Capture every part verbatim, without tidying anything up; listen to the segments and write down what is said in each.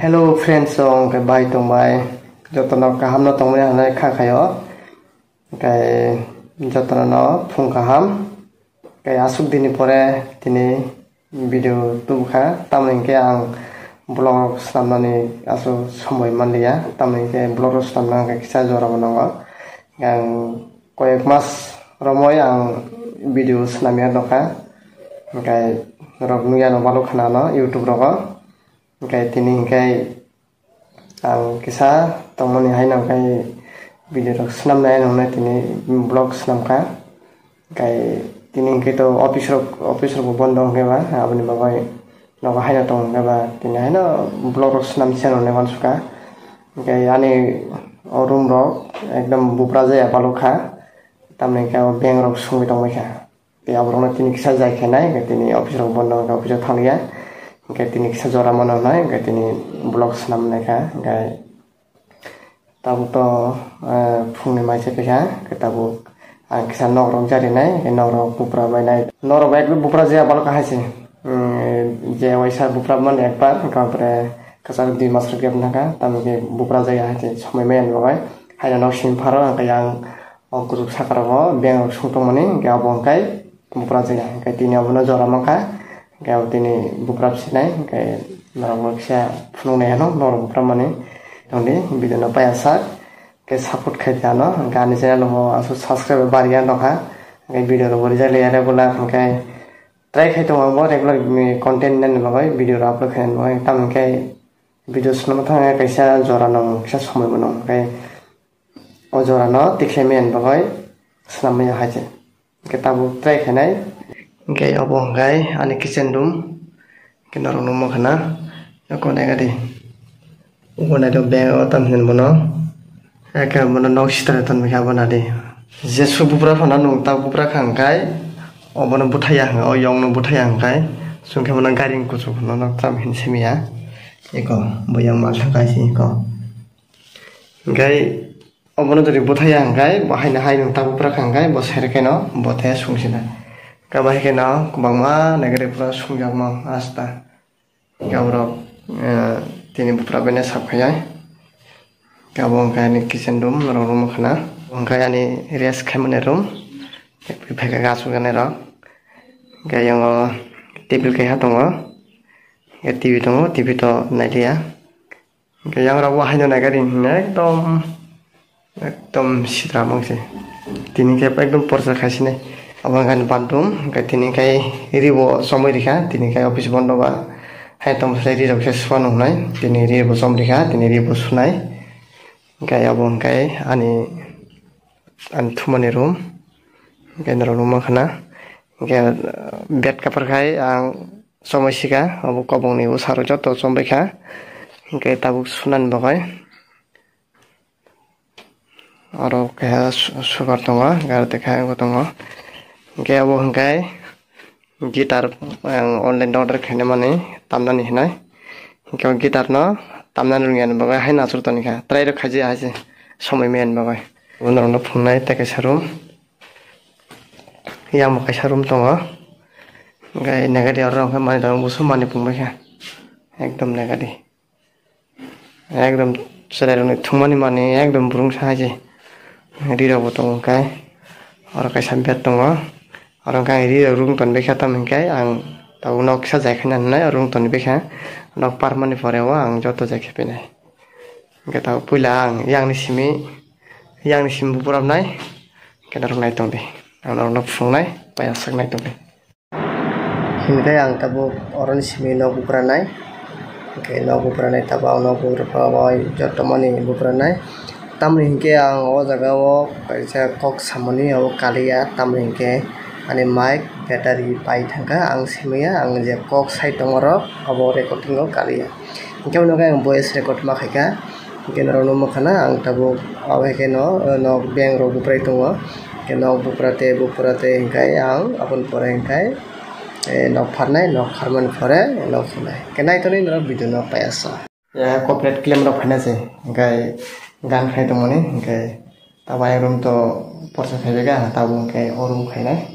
Hello friends, so hwnkhe bai tongbai. Jotono kaham no tongmani hwnwi kha khaio. Hwnkhe jotono no phung kaham. Hwnkhe aswk dini pore tini video tubukha. Tamoni hwnkhe ang vlog rok swnamnani aswk somoi manliya. Tamoni hwnkhe vlog rok swnamna hwnkhe kisa jora bo nango. Ang koyek mas romoi ang video swnamya nokha. Hwnkhe norok nukya no balok khna no YouTube rogo. Hwnkhe tini hwnkhe ang kisa tongmani haino hwnkhe video rok swnamnai nungnai tini vlog swnamkha. Hwnkhe tini hwnkhe to office rok, office rok bo bondo hwnkhe ba aboni bagwi nogo haino tong hwnkhe ba tini haino vlog rok swnam se nungnai uansukha. Hwnkhe ani o room rok ekdom bupra jaya balokha. Tamni hwnkhe o beng rok sungwi tongbaikha. Tei aborokno tini kisa jai khainai, hwnkhe tini office rok bondo hwnkhe office o thangya. Hwnkhe tini kisa jora mano wngnai, hwnkhe tini vlog swnam naikha, hwnkhe tabuk to, eh, phungni mai se paikha, hwnkhe tabuk ang kisa nok rok jarinai, hwnkhe nok rok bupra bainai. Nok rok bai bupra jaya balok hai se. Hmm, je waisa bupra mani ekbar, hwnkhe ampore kwcharo dui mas rok gap nangkha, tamoni bupra jaya hai se somoi maya ni bagwi. Haino nok simi pharo, hwnkhe yang o kuchuk saka rogo beng rok sung tongmani, hwnkhe abo hwnkhe bupra jaya, hwnkhe tini abono jora mankha, hwnkhe abo tini bupra sinai, hwnkhe norokno kisa phunuknai ano norok bupra mani tongdi, video no paya sak, hwnkhe support khai di ano, hwnkhe ani channel o aswk subscriber bariya nokha, hwnkhe video rok bo rijak liya regular, hwnkhe try khai tongo bo regular content nani bagwi, video rok upload khainani bagwi, tamo hwnkhe video swnamna thangkhe kaisa jora nang kisa somoi bo nang, hwnkhe o jora no tikhlai maya ni bagwi swnam maya hai se. Hwnkhe tabuk try khainai. Hwnkhe obo hwnkhe ani kitchen room. Hwnkhe norok nukma khana. Eko naikha di. Uko naitho beng o tam hinwi bono. Eke bono nok sitra ton bikha bo nadi. Jesu bupra phano nung ta bupra kha hwnkhe obono buthaya hwnkhe o yong no buthaya hwnkhe. Chwngkhe bono gari kuchuk no nok tam hin simiya. Eko bo yang mal thangkha se eko. Hwnkhe obono jodi buthaya hwnkhe bo haino hai nwng tabuk pura kha hwnkhe bo sere khe no bo the sungsina. Hwnkhe bo hai khe no kwbangma naikhe pura sungjakma asta. Hwnkhe aborok, eh, tini bupra bai no sap khai ya. Hwnkhe abo hwnkhe ani kitchen room norok room khana. Hwnkhe ani rest khaimani room. Phai khe gas uganai rok. Hwnkhe yang o table kaiha tongo. Hwnkhe T V tongo, T V to nailiya. Hwnkhe yang rok bo haino naikha ring hwnkhe ekdom, ekdom sitra mangse. Tini khe ekdom porsa khaisinai. Abo hwnkhe ani bathroom, hwnkhe tini khe ri bo chomwi rikha, tini khe office bondo ba hai tongmosai ri rok se sua nungnai, tini ri bo chom rikha, tini ri bo sunai. Hwnkhe abo hwnkhe ani, ani thumani room, hwnkhe norok nukma khana. Hwnkhe bed cover khai ang chomwi sika, abo kobongni bwsarok joto chombaikha. Hwnkhe tabuk sunani bagwi oro keha su-, sugar tongo, gari twi khe abo tongo. Hwnkhe abo hwnkhe guitar ang online order khainai mani tamnani hinai. Hwnkhe o guitar no tamnani rwngya ni bagwi haino achuk tongkha, try rok khaijaya hai se somoi maya ni bagwi. Bo norokno phunuknai tei kaisa room. Yang bo kaisa room tongo. Hwnkhe negadi oro hwnkhe manwi tongo, busu manwi pungbaikha. Ekdom negadi. Ekdom chwrairokni thumani manwi ekdom burungsa hai se. Rirok bo tongo hwnkhe. Oro kaisa bed tongo. Oro hwnkhe ang rirok room tonibaikha, tamo hwnkhe ang tabuk nok kisa jai khaina hinwi room tonibaikha. Nok parmani pore o ang joto jai khe phainai. Hwnkhe tabuk puila ang yangni simi, yangni simi buprabnai. Hwnkhe norok nai tongdi. Ang norokno phunuknai, paiyasak nai tongdi. Hwnkhe ang tabuk oroni simi nok bupranai. Hwnkhe nok bupranai tabuk ang nok bupra bai joto mani bupranai. Tamoni hwnkhe ang o jaga o kaisa kok samani abo kaliya, tamoni hwnkhe ani mic battery pai thangkha, ang simiya, ang je kok sai tongorok abo recording o kaliya. Hwnkhe uno khe ang voice record ma khaikha. Hwnkhe norok nukma khana ang tabuk abo hai kheno, eh, nok beng rok buprai tongo. Hwnkhe nok bupra tei bupra tei hwnkhe ang aboni pore hwnkhe, eh, nok pharnai, nok pharmani pore nok pharnai. Hwnkhe naitonwi norok video no paiya sa. Ya, copyright claim rok phaina se. Hwnkhe gan khai tongmani, hwnkhe tabuk room to porsa khaibai kha, tabuk hwnkhe o room khainai.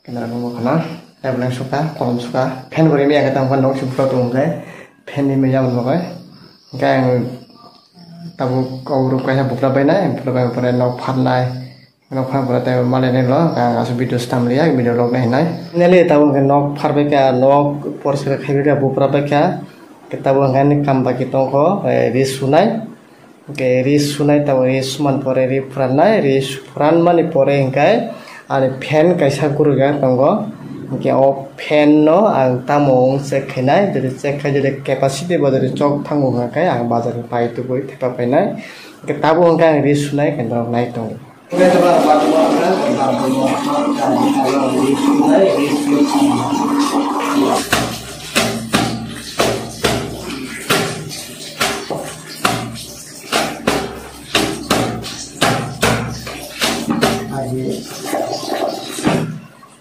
Camera bo khana, tablet suka, kolom suka, fan bo rimya khe tamo nok si bupra tongo khe, fan rimya abo bagwi. Hingke ang tabuk kok rok kaisa bupra bainai, bupra bai pore nok pharnai, nok phar pore tei malainai lo, ang asuk video stam liya, video log nai hinai. Finally, tabuk hingke nok phar bai kha, nok porsa khai bai kha, bupra bai kha, hingke tabuk hingke ani kam baki tongkho, eh, ri sunai, hingke ri sunai, tabuk ri suman pore ri phrannai, ri phrannani pore hingke ani fan kaisa gurukya tongo, hingke o fan no ang tamo wng check khainai, jodi check khai jodi capacity bo jodi chok thango hwnka khe ang bazar pai tubui thepa painai, hingke tabuk hingke ang ri sunai hingke norok nai tongo.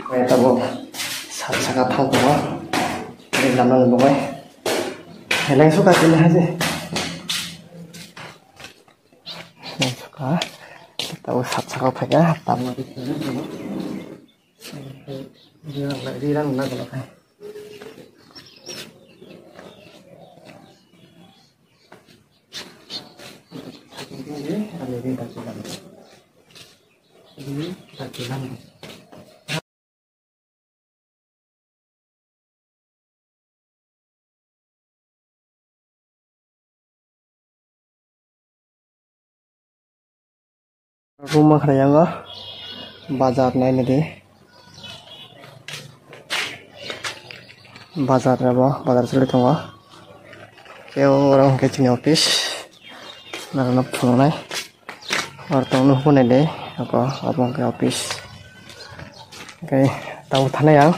Kaya tabuk sat saka thang tongo. Ini lama ni bokoi. Heleng suka tini haji. Heleng suka. Tabuk sat saka phaika. Tabuk. Rirang na gula kai. Room ma khnai yango bazar naina di. Bazar rebo bazar choli tongo. Tei oro hwnkhe chini office. Norokno phunuknai. Oro tongno hukunai de. Oko obo hwnkhe office. Hwnkhe tabuk thanai ang.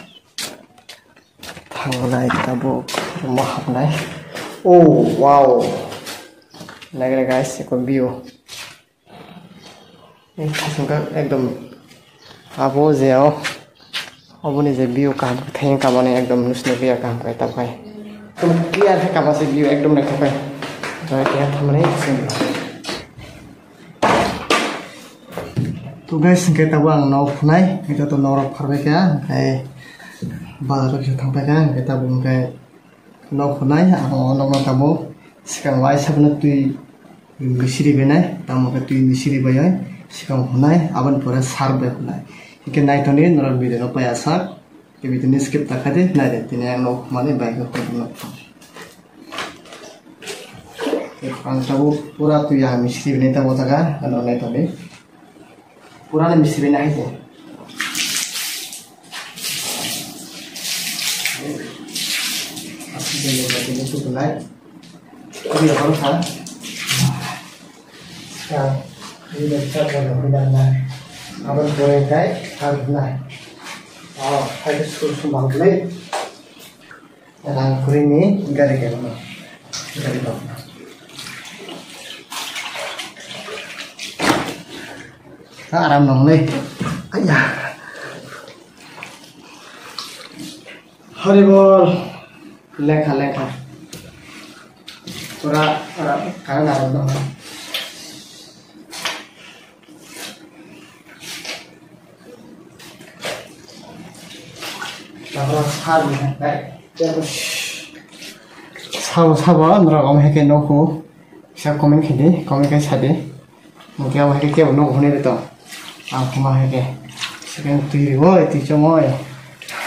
Thangnai tabuk room o habnai. Oh, wow. Naigra guys, eko view. Ekdom abo je o, oboni je view kaham khe thayeng kamani ekdom nusni view kaham khe tabkhai. Ekdom clear khe kamasi view ekdom naithok khe. Jai khe thamani. To guys, hwnkhe tabuk ang nok phunai, hwnkhe joto nok rok pharbai kha, hwnkhe bazar rok kisa thangpai kha, hwnkhe tabuk hwnkhe nok phunai, ang o nokno tabuk swkang waisa phano twi misiri bainai, tamo khe twi misiri baiwi swkang phunai, aboni pore sar bai phunai. Hwnkhe naithokni norok video no paiya sak. Tei video ni skip ta khaidi naidi, tini ang nok mani bike no phone no. Ang tabuk pura twi ang misiri ni tabuk jaga ano naithokni. Pura ni misiri ni hai je. Asli ni bike ni tu nai. Kami apa sa? Sa, ini dah kita boleh bilang lah. Abang boleh kai, harus lah. Oh, saya suruh sumbang boleh. Rang kuri ni gari gari no. Gari no. Aram nong le. Ayah. Hari bol. Lekha, lekha. Pura, pura, karang karang dong. Sabo, sabo, norok omo hai khe nukhu. Kisa comment khe di, comment khe sa di. Hwnkhe abo hai khe kebo nuk hwnwi rw tong. Ang hwnma hai khe. Second twi rw oi, twi chong oi.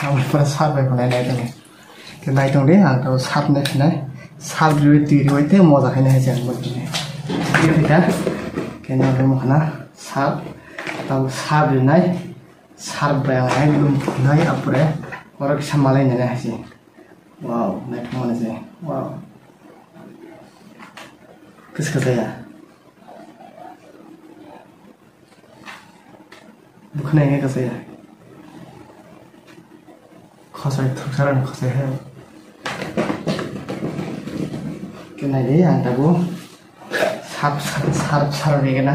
Abo pura sar bai hwnwi nai tong. Khe nai tong di, ang tabuk sap nai phinai. Sap riwi twi riwi tei moja khainai hai se ang bo tini. Twi khaikha. Khe nai tong khana sap. Tabuk sap rinai. Sap bai ang hai lum phinai apore. Oro kisa malai nai hai se. Wow, nai thong mani se. Wow. Kis kisa ya. Bwkhwnai khe kwchaya. Khosai thuksaran khosai hai. Khe naidi ang tabuk sap sap sap sap ni gana.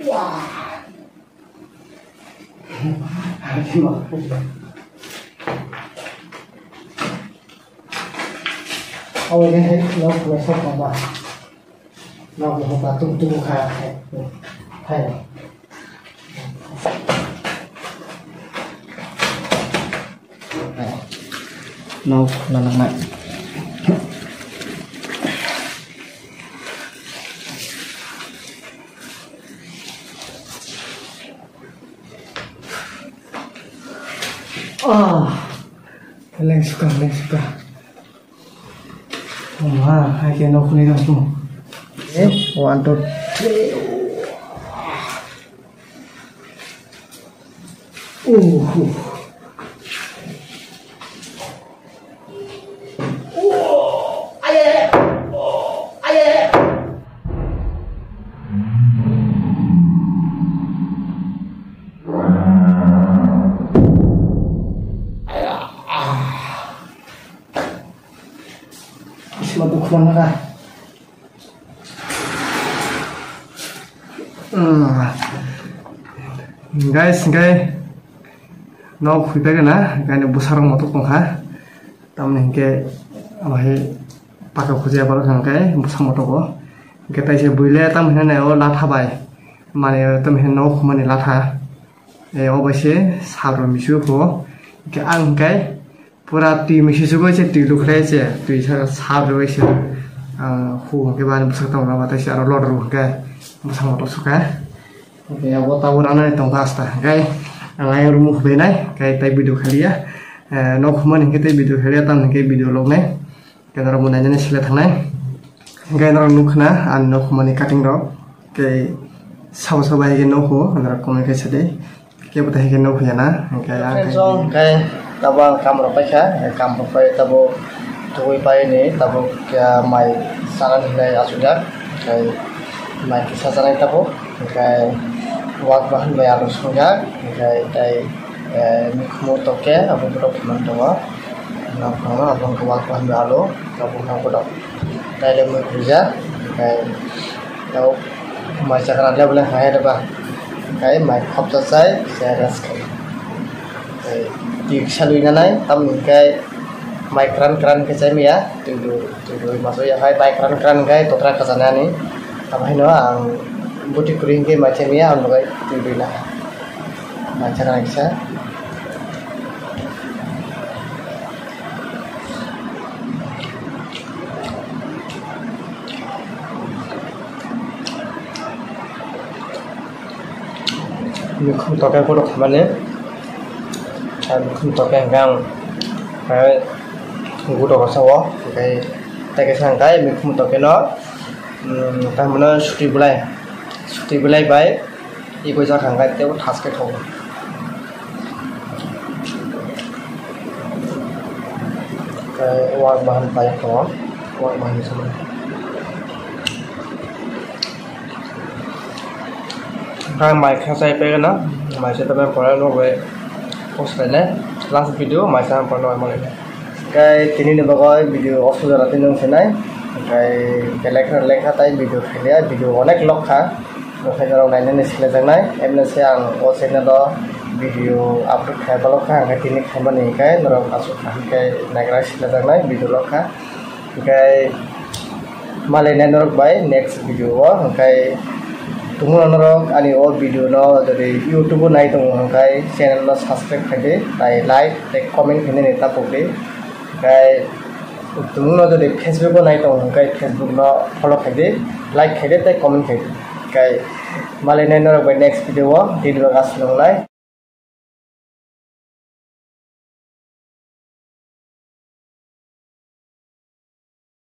Wah. Aw, ini hai, nok, nok sok tongba. Nok, nok, ba, tung, tung, kha, hai, hai. Nok khna nangnai. Ah, lengsuka, lengsuka. Wah, hai ke nok khuni dong tu. Eh, one, two, three. Uh. Isma dukhu nang kha. Hmm. Guys, guys. Nok khwi pai gana, hwnkhe ani bwsarok motok tong kha. Tamoni hwnkhe, omo hai paka khuja borok hwnkhe bwsa motok o. Hwnkhe taisa buile tamoni hwnwi o latha bai. Mane tamoni hwnwi nok khumani latha. E, o bai se sal rw misu kho. Hwnkhe ang hwnkhe pura twi misi sugo se twi lukhlai se twi sa sal rw se. Ah, khu hwnkhe bani bwsak tong rw ba taisa aro lodro hwnkhe bwsa motok sukha. Oke, abo tabuk rana ni tongkha asta. Kai ang ayang room khubinai, kai tai video khaliya. Eh, nok khumani hwnkhe tai video khaliya, tam hwnkhe video lognai. Kai norok bo nainani sile thangnai. Kai norok nukha na, ani nok khumani cutting rok. Kai sabo sabo hai khe nokho, norok comment khe sadi. Kebo tai hai khe nokho ya na, hwnkhe ang Friends, kai so, kai Tabuk ang kam rok paikha, kam rok pai tabuk tugui pai ni tabuk khe mai sana hinwi achukjak, tei mai kisa chanai tabuk, hwnkhe wak bahan bai alu sungjak, hwnkhe tei, eh, mikhumu toke abo borok khemani tongo, nokphangno abo wngkha wak bahan bai alu tabuk nokbo tabuk. Taile mui khuijak, hwnkhe tabuk mai chakra leble hai rwba, hwnkhe mai khopsa chai, chai rest khai. Tei twi kisa lui nanai, tamoni hwnkhe mai kran kran khe chai maya, twi lui, twi lui maso ya hai mai kran kran hwnkhe totra kacha nani, abo haino ang bwtwi kwrwi hwnkhe mai chai maya, ang bagwi twi lui na mai chakra kisa. Mikhum toke gudok khamani, ah, mikhum toke hwnkhe ang, eh, gudok rw sao, hwnkhe tei kaisa hwnkhe mikhum toke no, um, tamo no suti belai, suti belai bai. Iko jak hwnkhe teibo thas khe thogo. Tei wak bahan paiyok tongo, wak bahan ni somoi. Ang mai kha chai paigana, mai se tabuk pore no bai post khainai, last video mai se ang pore no bai manai. Tei tini ni bagwi video o sujara tini wng sinai, tei lekha lekha tai video khailiya, video onek lok kha. Okhai norok nainani silajaknai, M N S ang o channel o video upload khai balok kha, hwnkhe tini khaimani hwnkhe norok aswk kaham khe naigra silajaknai video lok kha. Hwnkhe malainai norok bai next video o, hwnkhe tumung norok ani o video no jodi YouTube o nai tongo hwnkhe channel no subscribe khai di, tai like tei comment khainani tapuk di. Hwnkhe Tumungno jodi Facebook o nai tongo hwnkhe Facebook no follow khai di, like khai di tei comment khai di. Hwnkhe malainai norok bai next video o tini bo aswk nai.